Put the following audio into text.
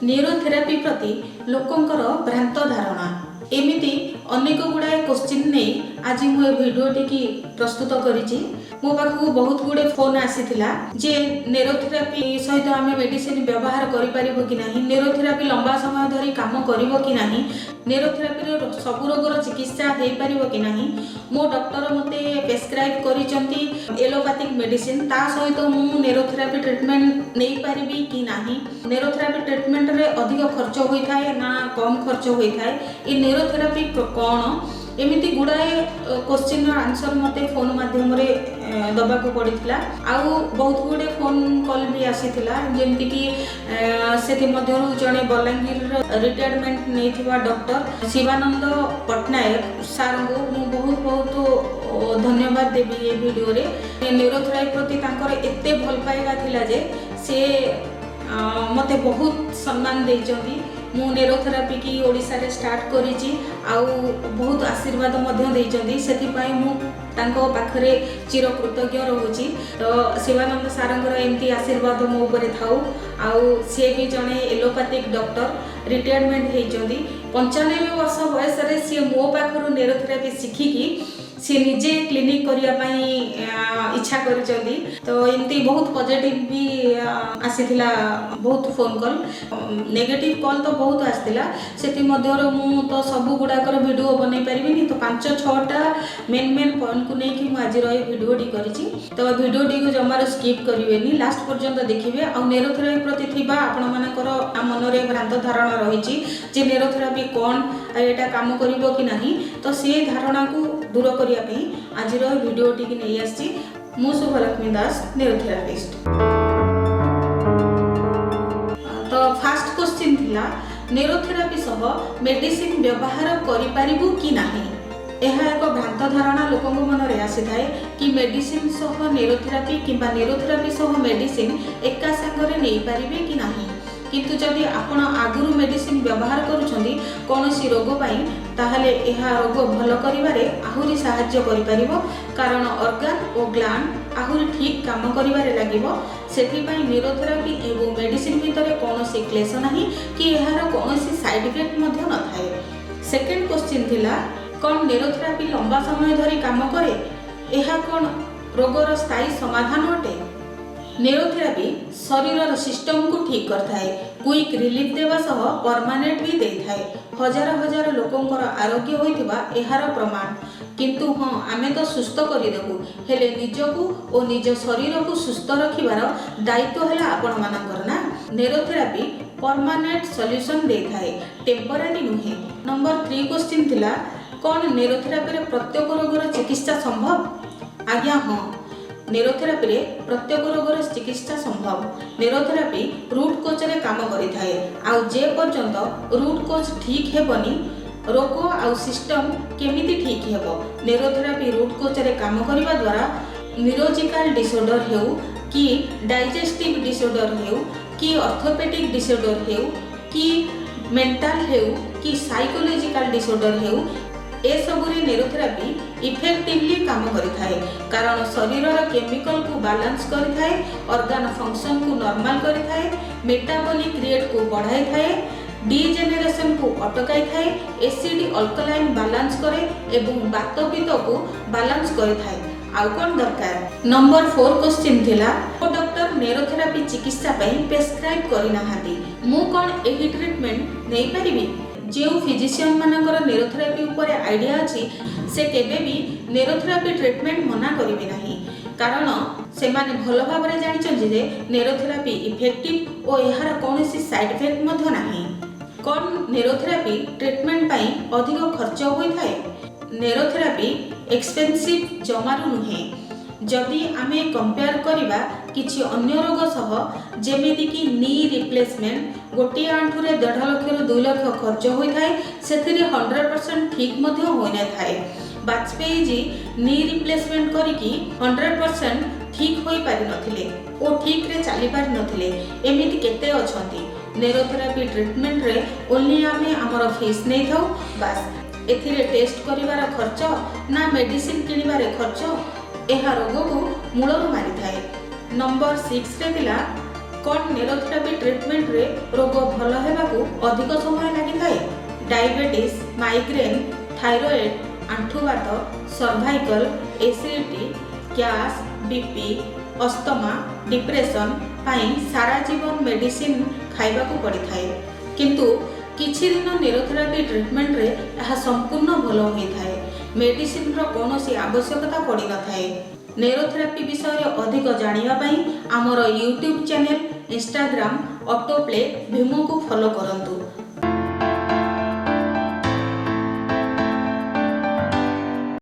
ନ୍ୟୁରୋଥେରାପି ପ୍ରତି ଲୋକଙ୍କର ଭ୍ରାନ୍ତ ଧାରଣା, ଏମିତି ଅନେକ ଗୁଡ଼ାଏ କୋଶ୍ଚିନ୍ ନେଇ ଆଜି ମୁଁ ଏ ଭିଡ଼ିଓଟିକି ପ୍ରସ୍ତୁତ କରିଛି। ମୋ ପାଖକୁ ବହୁତ ଗୁଡ଼ିଏ ଫୋନ୍ ଆସିଥିଲା ଯେ ନେରୋଥେରାପି ସହିତ ଆମେ ମେଡ଼ିସିନ ବ୍ୟବହାର କରିପାରିବୁ କି ନାହିଁ, ନେରୋଥେରାପି ଲମ୍ବା ସମୟ ଧରି କାମ କରିବ କି ନାହିଁ, ନେରୋଥେରାପିର ସବୁ ରୋଗର ଚିକିତ୍ସା ହେଇପାରିବ କି ନାହିଁ, ମୋ ଡକ୍ଟର ମୋତେ ପ୍ରେସକ୍ରାଇବ୍ କରିଛନ୍ତି ଏଲୋପାଥିକ୍ ମେଡ଼ିସିନ, ତା ସହିତ ମୁଁ ନେରୋଥେରାପି ଟ୍ରିଟମେଣ୍ଟ ନେଇପାରିବି କି ନାହିଁ, ନେରୋଥେରାପି ଟ୍ରିଟମେଣ୍ଟରେ ଅଧିକ ଖର୍ଚ୍ଚ ହୋଇଥାଏ ନା କମ୍ ଖର୍ଚ୍ଚ ହୋଇଥାଏ, ଏ ନେରୋଥେରାପି କ'ଣ, ଏମିତି ଗୁଡ଼ାଏ କୋଶ୍ଚିନ୍ର ଆନ୍ସର୍ ମୋତେ ଫୋନ୍ ମାଧ୍ୟମରେ ଦେବାକୁ ପଡ଼ିଥିଲା। ଆଉ ବହୁତ ଗୁଡ଼ିଏ ଫୋନ୍ କଲ୍ ବି ଆସିଥିଲା, ଯେମିତିକି ସେଥିମଧ୍ୟରୁ ଜଣେ ବଲାଙ୍ଗୀରର ରିଟାୟାରମେଣ୍ଟ ନେଇଥିବା ଡକ୍ଟର ଶିବାନନ୍ଦ ପଟ୍ଟନାୟକ ସାର୍ଙ୍କୁ ମୁଁ ବହୁତ ବହୁତ ଧନ୍ୟବାଦ ଦେବି ଏ ଭିଡ଼ିଓରେ। ନ୍ୟୁରୋଥେରାପି ପ୍ରତି ତାଙ୍କର ଏତେ ଭଲ ପାଇବା ଥିଲା ଯେ ସେ ମୋତେ ବହୁତ ସମ୍ମାନ ଦେଇଛନ୍ତି। ମୁଁ ନେରୋଥେରାପି କି ଓଡ଼ିଶାରେ ଷ୍ଟାର୍ଟ କରିଛି ଆଉ ବହୁତ ଆଶୀର୍ବାଦ ମଧ୍ୟ ଦେଇଛନ୍ତି। ସେଥିପାଇଁ ମୁଁ ତାଙ୍କ ପାଖରେ ଚିରକୃତଜ୍ଞ ରହୁଛି। ତ ଶିବାନନ୍ଦ ସାରଙ୍କର ଏମିତି ଆଶୀର୍ବାଦ ମୋ ଉପରେ ଥାଉ। ଆଉ ସିଏ ବି ଜଣେ ଏଲୋପାଥିକ୍ ଡକ୍ଟର, ରିଟାୟାରମେଣ୍ଟ ହେଇଛନ୍ତି। 95 ବର୍ଷ ବୟସରେ ସିଏ ମୋ ପାଖରୁ ନେରୋଥେରାପି ଶିଖିକି ସିଏ ନିଜେ କ୍ଲିନିକ୍ କରିବା ପାଇଁ ଇଚ୍ଛା କରିଛନ୍ତି। ତ ଏମିତି ବହୁତ ପଜିଟିଭ୍ ବି ଆସିଥିଲା, ବହୁତ ଫୋନ୍ କଲ୍। ନେଗେଟିଭ୍ କଲ୍ ତ ବହୁତ ଆସିଥିଲା। ସେଥିମଧ୍ୟରୁ ମୁଁ ତ ସବୁ ଗୁଡ଼ାକର ଭିଡ଼ିଓ ବନେଇ ପାରିବିନି। ତ ପାଞ୍ଚ ଛଅଟା ମେନ୍ ମେନ୍ ପଏଣ୍ଟକୁ ନେଇକି ମୁଁ ଆଜିର ଏ ଭିଡ଼ିଓଟି କରିଛି। ତ ଭିଡ଼ିଓଟିକୁ ଜମାରୁ ସ୍କିପ୍ କରିବେନି, ଲାଷ୍ଟ ପର୍ଯ୍ୟନ୍ତ ଦେଖିବେ। ଆଉ ନେରୋଥେରାପି ପ୍ରତି ଥିବା ଆପଣମାନଙ୍କର ମନରେ ଭ୍ରାନ୍ତ ଧାରଣା ରହିଛି ଯେ ନେରୋଥେରାପି କ'ଣ ଆଉ ଏଇଟା କାମ କରିବ କି ନାହିଁ, ତ ସେ ଧାରଣାକୁ ଦୂର କରିବା ପାଇଁ ଆଜିର ଏ ଭିଡ଼ିଓଟିକି ନେଇ ଆସିଛି। ମୁଁ ଶୁଭଲକ୍ଷ୍ମୀ ଦାସ, ନ୍ୟୁରୋଥେରାପିଷ୍ଟ। ତ ଫାଷ୍ଟ କ୍ୱେଶ୍ଚିନ୍ ଥିଲା, ନେରୋଥେରାପି ସହ ମେଡ଼ିସିନ ବ୍ୟବହାର କରିପାରିବୁ କି ନାହିଁ? ଏହା ଏକ ଭ୍ରାନ୍ତ ଧାରଣା ଲୋକଙ୍କ ମନରେ ଆସିଥାଏ କି ମେଡ଼ିସିନ ସହ ନେରୋଥେରାପି କିମ୍ବା ନେରୋଥେରାପି ସହ ମେଡ଼ିସିନ ଏକା ସାଙ୍ଗରେ ନେଇପାରିବେ କି ନାହିଁ। କିନ୍ତୁ ଯଦି ଆପଣ ଆଗରୁ ମେଡ଼ିସିନ ବ୍ୟବହାର କରୁଛନ୍ତି କୌଣସି ରୋଗ ପାଇଁ, ତାହେଲେ ଏହା ରୋଗ ଭଲ କରିବାରେ ଆହୁରି ସାହାଯ୍ୟ କରିପାରିବ, କାରଣ ଅର୍ଗାନ ଓ ଗ୍ଲାଣ୍ଡ ଆହୁରି ଠିକ୍ କାମ କରିବାରେ ଲାଗିବ। ସେଥିପାଇଁ ନ୍ୟୁରୋଥେରାପି ଏବଂ ମେଡ଼ିସିନ ଭିତରେ କୌଣସି କ୍ଲେଶ ନାହିଁ କି ଏହାର କୌଣସି ସାଇଡ୍ ଇଫେକ୍ଟ ମଧ୍ୟ ନଥାଏ। ସେକେଣ୍ଡ କ୍ୱେଶ୍ଚିନ୍ ଥିଲା, କ'ଣ ନେରୋଥେରାପି ଲମ୍ବା ସମୟ ଧରି କାମ କରେ? ଏହା କ'ଣ ରୋଗର ସ୍ଥାୟୀ ସମାଧାନ ଅଟେ? ନେରୋଥେରାପି ଶରୀରର ସିଷ୍ଟମକୁ ଠିକ୍ କରିଥାଏ, କୁଇକ୍ ରିଲିଫ୍ ଦେବା ସହ ପରମାନେଣ୍ଟ ବି ଦେଇଥାଏ। ହଜାର ହଜାର ଲୋକଙ୍କର ଆରୋଗ୍ୟ ହୋଇଥିବା ଏହାର ପ୍ରମାଣ। କିନ୍ତୁ ହଁ, ଆମେ ତ ସୁସ୍ଥ କରିଦେବୁ, ହେଲେ ନିଜକୁ ଓ ନିଜ ଶରୀରକୁ ସୁସ୍ଥ ରଖିବାର ଦାୟିତ୍ୱ ହେଲା ଆପଣମାନଙ୍କର ନା। ନେରୋଥେରାପି ପରମାନେଣ୍ଟ ସଲ୍ୟୁସନ୍ ଦେଇଥାଏ, ଟେମ୍ପୋରାରୀ ନୁହେଁ। ନମ୍ବର 3 କ୍ୱେଶ୍ଚିନ୍ ଥିଲା, କ'ଣ ନେରୋଥେରାପିରେ ପ୍ରତ୍ୟେକ ରୋଗର ଚିକିତ୍ସା ସମ୍ଭବ? ଆଜ୍ଞା ହଁ, ନେରୋଥେରାପିରେ ପ୍ରତ୍ୟେକ ରୋଗର ଚିକିତ୍ସା ସମ୍ଭବ। ନେରୋଥେରାପି ରୁଟ୍ କୋଜ୍ରେ କାମ କରିଥାଏ। ଆଉ ଯେ ପର୍ଯ୍ୟନ୍ତ ରୁଟ୍ କୋଜ୍ ଠିକ୍ ହେବନି, ରୋଗ ଆଉ ସିଷ୍ଟମ କେମିତି ଠିକ୍ ହେବ? ନେରୋଥେରାପି ରୁଟ୍ କୋଜ୍ରେ କାମ କରିବା ଦ୍ୱାରା ନ୍ୟୁରୋଲୋଜିକାଲ ଡିସଅର୍ଡର ହେଉ କି ଡାଇଜେଷ୍ଟିଭ୍ ଡିସଅର୍ଡର ହେଉ କି ଅର୍ଥୋପେଡିକ୍ ଡିସଅର୍ଡର ହେଉ କି ମେଣ୍ଟାଲ ହେଉ କି ସାଇକୋଲୋଜିକାଲ ଡିସଅର୍ଡର ହେଉ, ଏସବୁରେ ନେରୋଥେରାପି ଇଫେକ୍ଟିଭଲି କାମ କରିଥାଏ, କାରଣ ଶରୀରର କେମିକାଲକୁ ବାଲାନ୍ସ କରିଥାଏ, ଅର୍ଗାନ ଫଙ୍କସନକୁ ନର୍ମାଲ କରିଥାଏ, ମେଟାବଲିକ୍ ରେଟ୍କୁ ବଢ଼ାଇଥାଏ, ଡିଜେନେରେସନକୁ ଅଟକାଇଥାଏ, ଏସିଡ୍ ଅଲକାଲାଇନ୍ ବାଲାନ୍ସ କରେ ଏବଂ ବାତପିତ୍ତକୁ ବାଲାନ୍ସ କରିଥାଏ। ଆଉ କ'ଣ ଦରକାର? ନମ୍ବର 4 କ୍ୱେଶ୍ଚିନ୍ ଥିଲା, ମୋ ଡକ୍ଟର ନେରୋଥେରାପି ଚିକିତ୍ସା ପାଇଁ ପ୍ରେସକ୍ରାଇବ୍ କରିନାହାନ୍ତି, ମୁଁ କ'ଣ ଏହି ଟ୍ରିଟମେଣ୍ଟ ନେଇପାରିବି? ଯେଉଁ ଫିଜିସିଆନ ମାନଙ୍କର ନେରୋଥେରାପି ଉପରେ ଆଇଡ଼ିଆ ଅଛି, ସେ କେବେ ବି ନେରୋଥେରାପି ଟ୍ରିଟମେଣ୍ଟ ମନା କରିବେ ନାହିଁ, କାରଣ ସେମାନେ ଭଲ ଭାବରେ ଜାଣିଛନ୍ତି ଯେ ନେରୋଥେରାପି ଇଫେକ୍ଟିଭ ଓ ଏହାର କୌଣସି ସାଇଡ୍ ଇଫେକ୍ଟ ମଧ୍ୟ ନାହିଁ। କ'ଣ ନେରୋଥେରାପି ଟ୍ରିଟମେଣ୍ଟ ପାଇଁ ଅଧିକ ଖର୍ଚ୍ଚ ହୋଇଥାଏ? ନେରୋଥେରାପି ଏକ୍ସପେନ୍ସିଭ୍ ଜମାରୁ ନୁହେଁ, ଯଦି ଆମେ କମ୍ପେୟାର କରିବା କିଛି ଅନ୍ୟ ରୋଗ ସହ। ଯେମିତିକି ନି ରିପ୍ଲେସମେଣ୍ଟ, ଗୋଟିଏ ଆଣ୍ଠୁରେ 1.5 ଲକ୍ଷରୁ 2 ଲକ୍ଷ ଖର୍ଚ୍ଚ ହୋଇଥାଏ। ସେଥିରେ 100% ଠିକ୍ ମଧ୍ୟ ହୋଇନଥାଏ। ବାଜପେୟୀଜୀ ନି ରିପ୍ଲେସମେଣ୍ଟ କରିକି 100% ଠିକ୍ ହୋଇପାରିନଥିଲେ ଓ ଠିକ୍ରେ ଚାଲିପାରିନଥିଲେ। ଏମିତି କେତେ ଅଛନ୍ତି। ନେରୋଥେରାପି ଟ୍ରିଟମେଣ୍ଟରେ ଓନ୍ଲି ଆମେ ଆମର ଫିସ୍ ନେଇଥାଉ, ବାସ୍। ଏଥିରେ ଟେଷ୍ଟ କରିବାର ଖର୍ଚ୍ଚ ନା ମେଡ଼ିସିନ କିଣିବାରେ ଖର୍ଚ୍ଚ। ଏହା ରୋଗକୁ ମୂଳରୁ ମାରିଥାଏ। ନମ୍ବର 6ରେ ଥିଲା, କ'ଣ ନ୍ୟୁରୋଥେରାପି ଟ୍ରିଟମେଣ୍ଟରେ ରୋଗ ଭଲ ହେବାକୁ ଅଧିକ ସମୟ ଲାଗିଥାଏ? ଡାଇବେଟିସ୍, ମାଇଗ୍ରେନ୍, ଥାଇରଏଡ୍, ଆଣ୍ଠୁବାତ, cervical, acidity, gas, BP, asthma, depression ପାଇଁ ସାରା ଜୀବନ ମେଡ଼ିସିନ ଖାଇବାକୁ ପଡ଼ିଥାଏ। କିନ୍ତୁ କିଛି ଦିନ ନ୍ୟୁରୋଥେରାପି ଟ୍ରିଟମେଣ୍ଟରେ ଏହା ସମ୍ପୂର୍ଣ୍ଣ ଭଲ ହୋଇଥାଏ। ମେଡ଼ିସିନର କୌଣସି ଆବଶ୍ୟକତା ପଡ଼ିନଥାଏ। ନ୍ୟୁରୋଥେରାପି ବିଷୟରେ ଅଧିକ ଜାଣିବା ପାଇଁ ଆମର ୟୁଟ୍ୟୁବ୍ ଚ୍ୟାନେଲ, ଇନଷ୍ଟାଗ୍ରାମ, ଅଟୋପ୍ଲେ ଭୀମକୁ ଫଲୋ କରନ୍ତୁ।